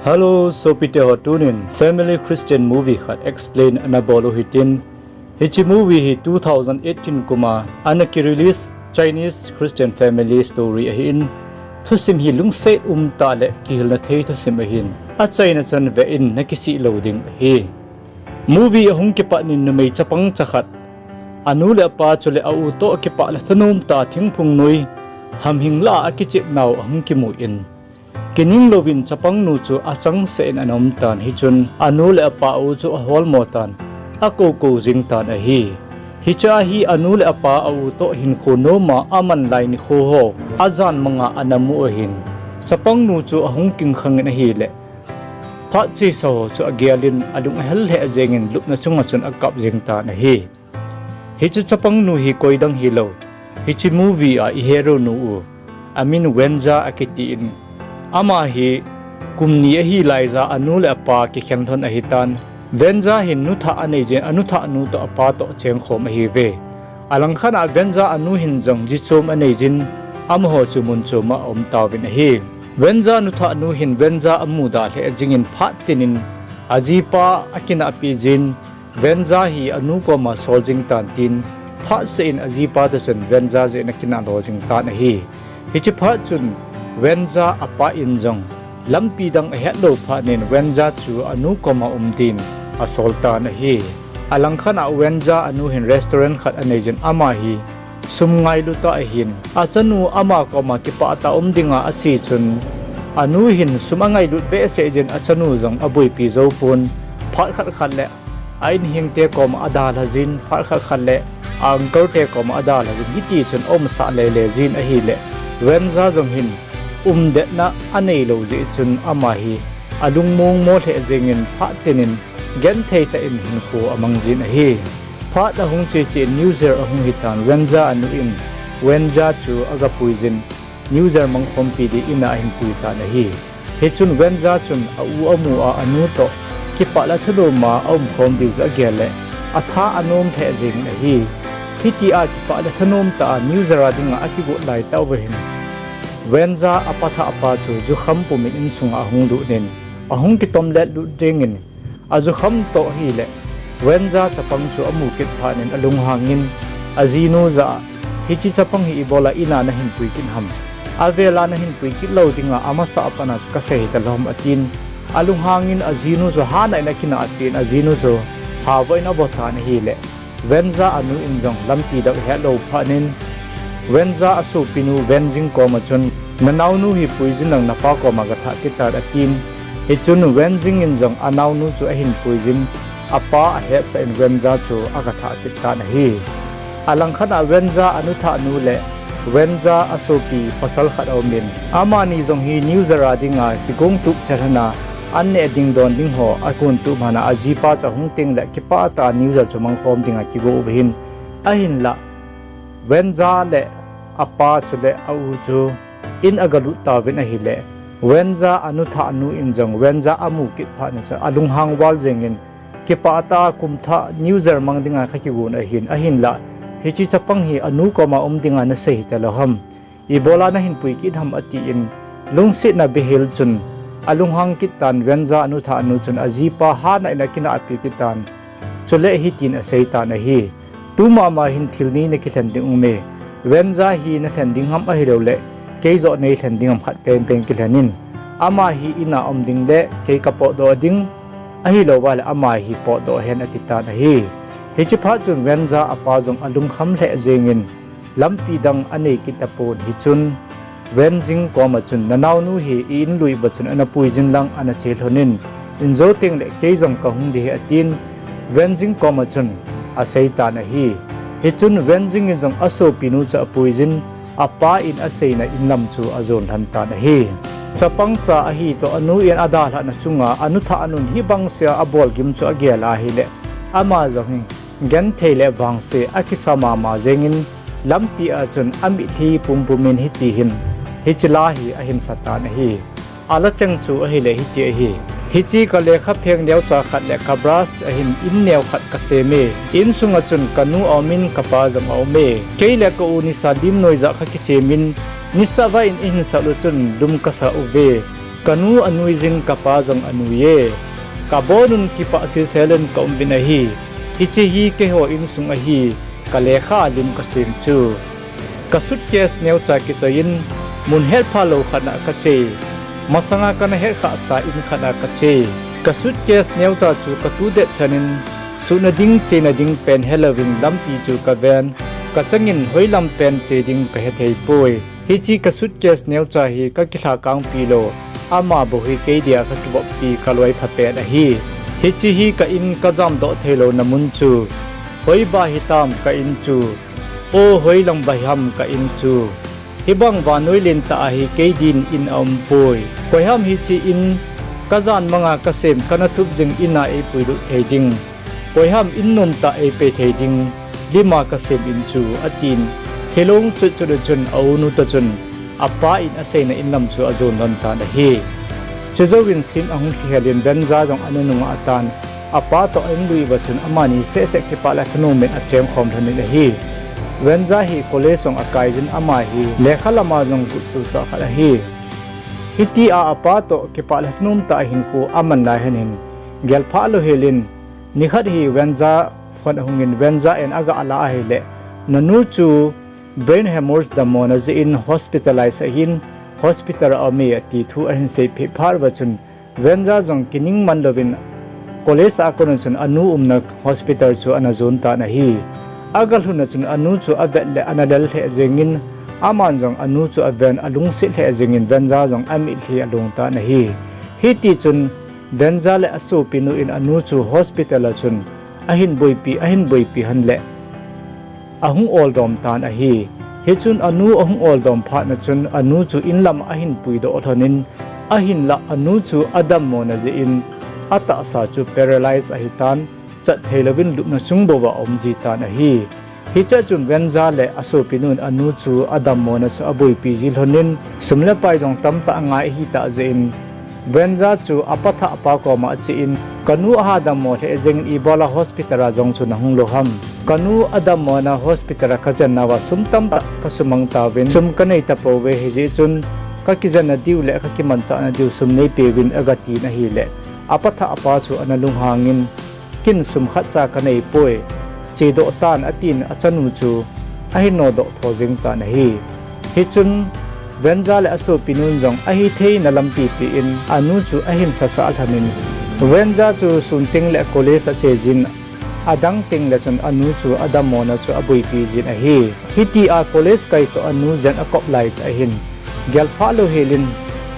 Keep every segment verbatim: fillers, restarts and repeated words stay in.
Hello, sopite ho, tunin Family Christian movie khat explain ana bol u hitin. Hiche movie hi two thousand eighteen kuma ana ki release Chinese Christian family story ahin. Thusim hi lungset umtah le kihilna thei thusim ahin. Achaina chan ve in na kisih lou ding ahi. Movie ahung kipat nin numei chapang cha khat, anu le apa chule a u toh kipah le thanom tah a thingphung noi hamhing lah a akichep nau ahung kimu in, kining louvin chapang nu chu achangseh in ana um tan, hichun anu le apa u chu aholmo tan, akou kou jing tan ahi. Hiche a hi anu le apa a u toh hinkho nom a aman lai nikho ho ajan mang a ana mu ahin, chapang nu chu ahung kingkhang in ahile, phat chesa ho chu agel in alung ahel lheh jeng in lupna chunga chun akap jing tan ahi. Hiche chapang nu hi koidang hilou, hiche movie a i hero nu u, amin Wenja akiti in, ama hi kum ni ahi lai ja anu le apa kikhen lhon ahitan. Wenja hin nuthah anei jin, anuthah nu toh apa toh chengkhom ahiuve. Alangkhat a Wenja anu hin jong jichom anei jin, amaho chu mun chom a aum tauvin ahi. Wenja nuthah nu hin Wenja amuda lheh jing in phat tin in ajipa akinahpi jin, Wenja hi anu koma sol jing tan tin, phat seh in ajipa toh chun Wenja jeh in akinah lo jing tan ahi. Hiche phat chun Wenja apa in jong lampi dang ahet lou phat nin Wenja chu anu koma um din asol tan ahi. Alangkhat a Wenja anu hin restaurant khat anei jin, ama hi sum ngailu tah ahin, achanu ama koma kipah tah a um dinga ache chun, anu hin sum angailut behseh jin achanu jong aboipi jou pon, phat khat khat le a inhengte koma adalha jin, phat khat khat le a uncle te koma adalha jin, hiti chun aumsah lele jin ahile, Wenja jong hin umdetna anei lou jeh chun ama hi alungmong mo lheh jeng in phat tin in genthei tah in hinkho amang jin ahi. Phat ahung che che in New Year ahung hitan, Wenja anu in Wenja chu agapui jin, New Year mangkhompi di in a ahin pui tan ahi. Hichun Wenja chun a u amu a anu toh kipah le thanom a aumkhom diu chu agel le, atha anom lheh jeng in ahi. Hitia kipah le thanom tah a New Year a dinga akigot lai tah uva hin, Wenja apa thahpa chu jukham pum in insunga ahung lut in, ahung kitomlet lut ding in, ajukham toh hile, Wenja chapang chu amu kit phat nin alunghang in, ajinu jah a, hiche chapang hi ibola in a nahin pui kit ham? Avel a nahin pui kit lou dinga amasa a pat a chu kasei hita lou ham, atin, alunghang in ajinu chu hanah in akinahpi in ajinu chu havoh in avo tan ahile, Wenja anu in jong lampi dang ahet lou phat nin, Wenja asopinu Wenjing koma chun, nanaonu hi pui jin lang napa koma gathah kit tan, atin. Hichun Wenjing in jong anaonu chu ahin pui jin, apa ahetsah in Wenja chu agathah kit tan ahi. Alangkhat a Wenja anuthah nu le Wenja asopi pasal khat aumin, amani jong hi New Year a dinga kigong tup chelhana, an neh ding don ding ho agon tup hana, ajipa chu ahung tengle kipah tah a New Year chu mangkhom dinga kigo uva hin, ahinla Wenja le apa chule a u chu in agalut tauvin ahile, Wenja anuthah nu in jong Wenja amu kit phat nin chu alunghang val jeng in, kipah tah a kum thah New Year mang dinga kakigon ahin, ahinla hiche chapang hi anu koma um dinga nasei hita lou ham? Ibola nahin pui kit ham? atin, lungsetna beihel chun alunghang kit tan, Wenja anuthah nu chun ajipa hanah in akinahpi kit tan, chule hitin asei tan ahi. Tumama hin thil ni nakilhen ding um e. Wenja hi nalhen ding ham ahiloule keijoh neilhen ding ham, khat penpen kilhen in. Ama hi in a um ding le kei kapotdoh ding, ahilouva le ama hi potdoh hen, ati tan ahi. Hiche phat chun Wenja apa jong alungkham lheh jeng in, lampi dang anei kit tapon, hichun Wenjing koma chun, nanaonu hi i-in lui uva chun ana pui jin lang ana che lhon in, in jou tengle kei jong kahung ding ahi, atin, Wenjing koma chun asei tan ahi. Hichun Wenjing in jong asopinu chu apui jin, apa in aseina in lam chu ajon lhon tan ahi. Chapang cha ahi toh anu in adalhahna chunga anuthah nun hibang sea abolgim chu agel ahile, ama jong hi genthei le vangse akisa mama jeng in, lampi a chun amitlhi pumpum in hiti hin, hiche la hi ahin sa tan ahi. Ala cheng chu ahile hiti ahi. Hiche ka lekha pheng neocha khat le ka brush ahin in neo khat kasem e. Insunga chun kanu aumin kapa jong aume. Kei le ka u nisa lim noija kakichem in, nisavah in eihin sah u chun lum kasa uve. Kanu anuijin kapa jong anuiye. Kabonun kipah sesel in kaum uvin ahi. Hiche hi keiho insung ahi. Kalekha a lim kasem chu. Ka suitcase neocha kichoiyin mun hetpha lou khat a kache. Masanga kana hetkhahsa in khat a kache. Ka suitcase neocha chu katudet chanin suhna ding chena ding pen helouvin lampi chu kaven. Kachangin hoilam pen che ding kahetheipoi. Hiche ka suitcase neocha hi kakilhakangpi lou, ama bou hi kei dia kakivoppi kaloi phapen ahi. Hiche hi ka in kajamdoh theilouna mun chu. Hoiba hitam ka in chu. O, hoilang ba ham ka in chu. Hibang vannoi lentah a hi kei din in aumpoi. Koiham hiche in kajan manga kasem kana tup jing in a eipuilut thei ding. Koiham in nomtah eipei thei ding lima kasem in chu, atin. Lhilong chutchut a chun aunu toh chun apa in aseina in lam chu ajon lhon tan ahi. Chujouvin scene ahung kihelin Venza jong ana nungah tan. Apa toh a-in lui uva chun amani sehseh kipah le thanom in achengkhom lhonin ahi. Venza hi college jong akaijin ama hi lekha lama jong gutchu tah khat ahi. Hitia apa toh kipah le thanom tah a hinkho aman lai hen hin gelphah louhelin, nikhat hi Venza phone ahungin Venza in agalah ahile, nanu chu brain hemorrhage dammona jeh in hospitalize ahin, hospital a aume ati thu ahin seipeh phat uva chun, Venza jong kining manlouvin college a akona chun anu umna hospital chu ana jon tan ahi. Agalhunna chun anu chu avet le ana lel lheh jengin, aman jong anu chu aven alungset lheh jengin Venza jong amitlhi along tan ahi. Hitichun Venza le asopinu in anu chu hospital a chun ahin boipi, ahin boipi henle ahung oldom tan ahi. Hichun anu ahung oldom phatna chun anu chu inlam ahin puidoh lhonin, ahinlah anu chu adammona jeh in atahsa chu paralyze ahitan, chat theilouvin lupna chung bouva aumji tan ahi. Hichea chun Venza le asopinun anu chu adammona chu aboipi ji lhonin, sum le pai jong tamtah angai ahitah jeh in, Venza chu apa thahpa koma achen, kanu aha dammo lheh jengin ibola hospital a jong chu nahung lou ham. Kanu adammona hospital a kajen nauva sum tamtah kasumang tauvin, sum kanei tapouve, hijeh chun kakijenna diu le kakimanchahna diu sum neipeuvin agatin ahile, apa thahpa chu ana lunghangin, ken sum khatcha kaneipoi, chedoh tan atin achanu chu ahin nodoh tho jeng tan ahi. Hichun Venza le asopinun jong ahitheina lampi pen anu chu ahin sasah lhonin, Venza chu sun tengle college achejin, adang tengle chun anu chu adammona chu aboipi jin ahi. Hitia college kai toh anu jen akop laitah hin gelphah louhelin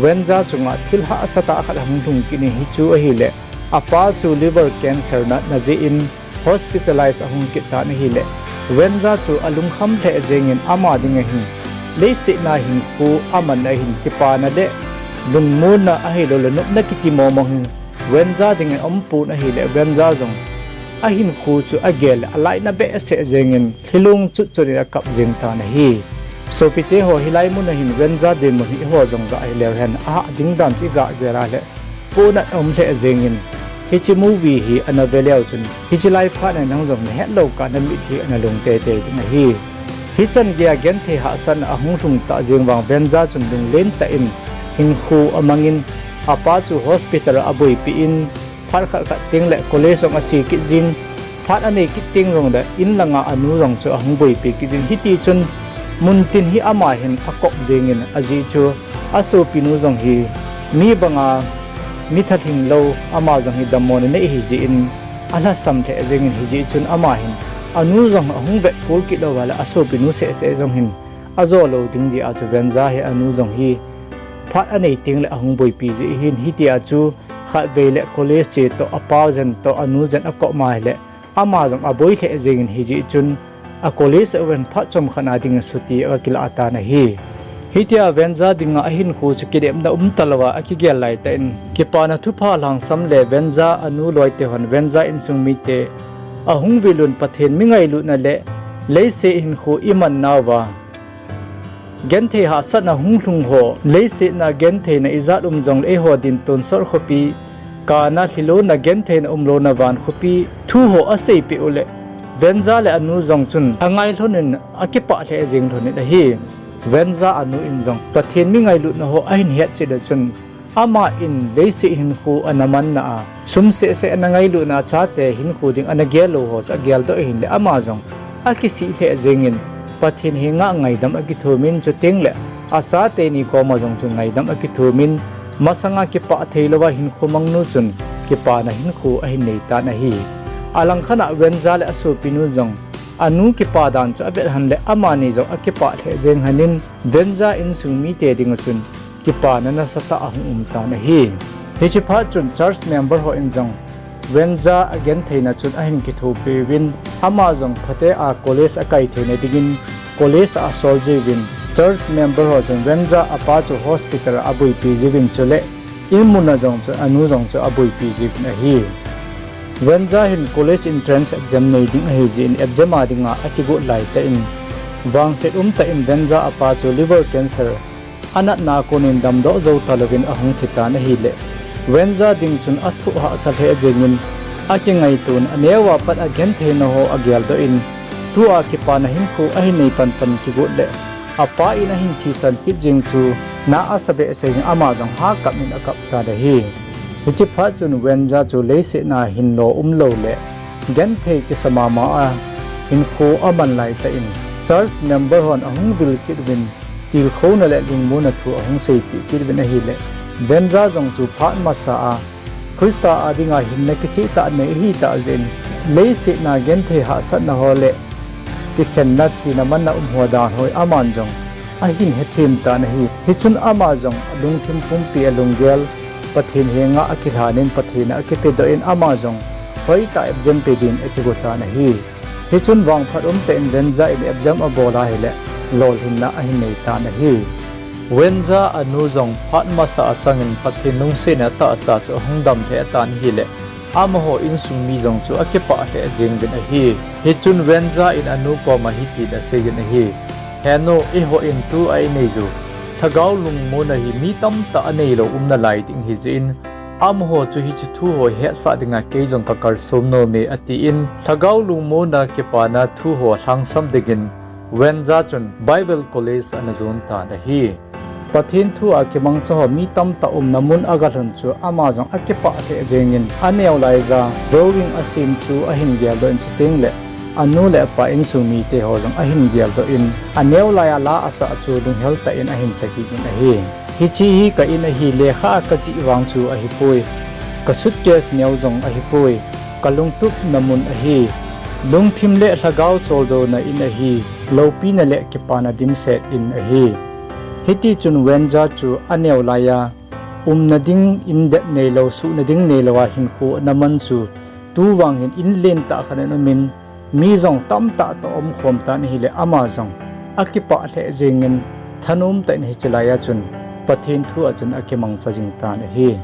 Venza chunga thil hahsatah khat ahung lhung kit in, hichu ahile apa chu liver cancer natna jeh in hospitalize ahung kit tan ahile, Venza chu alungkham lheh jengin ama dinga hin leiset a hinkho amanna hin kipana le lungmonna ahiloule nopna kiti mongmong hi Venza dingin aumpon ahile, Venza jong ahinkho chu agel le alainat behseh jengin lhilong chutchut in akap jeng tan ahi. Sopiteho, hilai muna hin Venza dinmun hi eiho jong gah hileu hen, ahah ding dan chu igah gel a le pohnat aum lheh jengin, hiche movie hi ana veleu chun, hiche lai phat a nang jong nahetlou kah a namitlhi ana long teitei ding ahi. Hichan geiya genthei hahsatna ahung lhung tah jeng vang Venza chun lunglentah in hinkho amangin, apa chu hospital a aboipi in, phat khat khat tengle college jong ache kit jin, phat anei kit teng jongle inlanga anu jong chu ahung boipi kit jin, hitichun muntin hi ama hin akop jengin, ajeh chu asopinu jong hi mi banga mi thalhing lou, ama jong hi dammona nei ahijeh in alhasam lheh jengin, hijeh chun ama hin anu jong ahung vetkol kit louva le asopinu sehseh jong hin ajo lou ding jeh a chu Venza hi anu jong hi phat anei tengle ahung boipi jeh hin, hitia chu khatvei le college che toh apa jen toh anu jen akop ma hile ama jong aboi lheh jengin, hijeh chun a college a uvin phat chomkhat na dingin chutti agakilah tan ahi. Hitia Venza dinga ahinkho chu kidemna um talouva akigel laitah in, kipana thupha lhangsam le Venza anu loite hon, Venza insung mite ahung vilun Pathen mi ngailutna le leiset hinkho iman nauva genthei hahsatna hung lhung ho, leiset a gentheina ijat um jongle eiho din tonsot khopi, kana lhilona gentheina umlouna van khopi thu ho aseipeh u le, Venza le anu jong chun angai lhonin akipah lheh jeng lhonin ahi. Venza anu in jong Pathen mi ngailutna ho ahin hetchet le chun Ama in leiset hinkho ana manna a, sum sehseh ana ngailutna a chate hinkho ding ana gel lou ho chu ageldoh ahin le ama jong akisih lheh jengin, Pathen henga ngaidam akithumin, chuteng le achate ni koma jong chun ngaidam akithumin, masanga kipah theilouva hinkho mangnu chun kipana hinkho ahin nei tan ahi. Alangkhat a Wenja le asopinu jong anu kipa dan chu avet hon le amani jong akipah lheh jeng honin, Wenja insung mite dinga chun kipana nasatah ahung um tan ahi. Hiche phat chun church member hon jong Wenja agentheina chun ahin kithopiuvin, ama jong phate a college akai theina dingin college a asol jiuvin, church member ho chun Wenja apa chu hospital a aboipi jiuvin chule in muna jong chu anu jong chu aboipi jiuvin ahi. Wenja hin college entrance exam nei ding ahijeh in exam a dinga akigot laitah in, vangset umtah in Wenja apa chu liver cancer anatna a konin damdoh jou talouvin ahung thitan ahile, Wenja ding chun athoh hahsa lheh jengin, akingaitona aneova pat agentheina ho ageldoh in, tua kipana hinkho ahin nei panpan kigot le, apa in ahin thisan kit jeng chu na asa behseh in ama jong hakap in akap tan ahi. Hiche phat chun Wenja chu leiset a hinlo umlou le genthei kisa mama a hinkho aman laitah in, church member hon ahung vil kit uvin, tilkhouna le lungmonna thu ahung seipeh kit uvin ahile, Wenja jong chu phat masa a Christa a dinga hinna kichehtah nei ahitah jeh in, leiset a genthei hahsatna ho le kikhenna thina manna um ho dan ho aman jong ahin hethem tan ahi. Hichun ama jong alungthim pumpi alunggel Pathen henga akilhanin Pathen a akipedoh in ama jong hoitah exam pe din akigo tan ahi. Hichun vangphat umtah in Wenja in exam abol ahile, lolhinna ahin nei tan ahi. Wenja anu jong phat masa a sangin Pathen lungsetna tahsa chu ahung dam lheh tan ahile, amaho insung mi jong chu akipah lheh jeng uvin ahi. Hichun Wenja in anu koma hitin aseijin ahi, He nu, eiho in tua inei u lhagao lungmonna hi mi tamtah aneilou um nalai ding ahijeh in, amaho chu hiche thu ho hetsah dinga kei jong kakalsom nome, atin, lhagao lungmonna kipana thu ho lhangsam dingin Wenja chun Bible College ana jon tan ahi. Pathen thu a kimangcha ho mi tamtah umna mun agalhun chu ama jong akipah lheh jengin, aneo laiya drawing asem chu ahin geldoh in, chuteng le anu le apa insung mite ho jong ahin geldoh in, aneo laiya la asah chu lunghel tah in ahin sakit in ahi. Hiche hi ka in ahi, lekha a kajih vang chu ahipoi, ka suitcase neo jong ahipoi, kalungtupna mun ahi, lungthim le lhagao choldouna in ahi, loupina le kipana dimset in ahi. Hitichun Wenja chu aneo laiya umna ding indet neilou, suhna ding neilou a hinkho ana man chu, tuvang hin in lentah khat in aumin, mi jong tamtah toh aumkhom tan ahile ama jong akipah lheh jengin, thanom tah in hiche laiya chun Pathen thu a chun akimangcha jing tan ahi.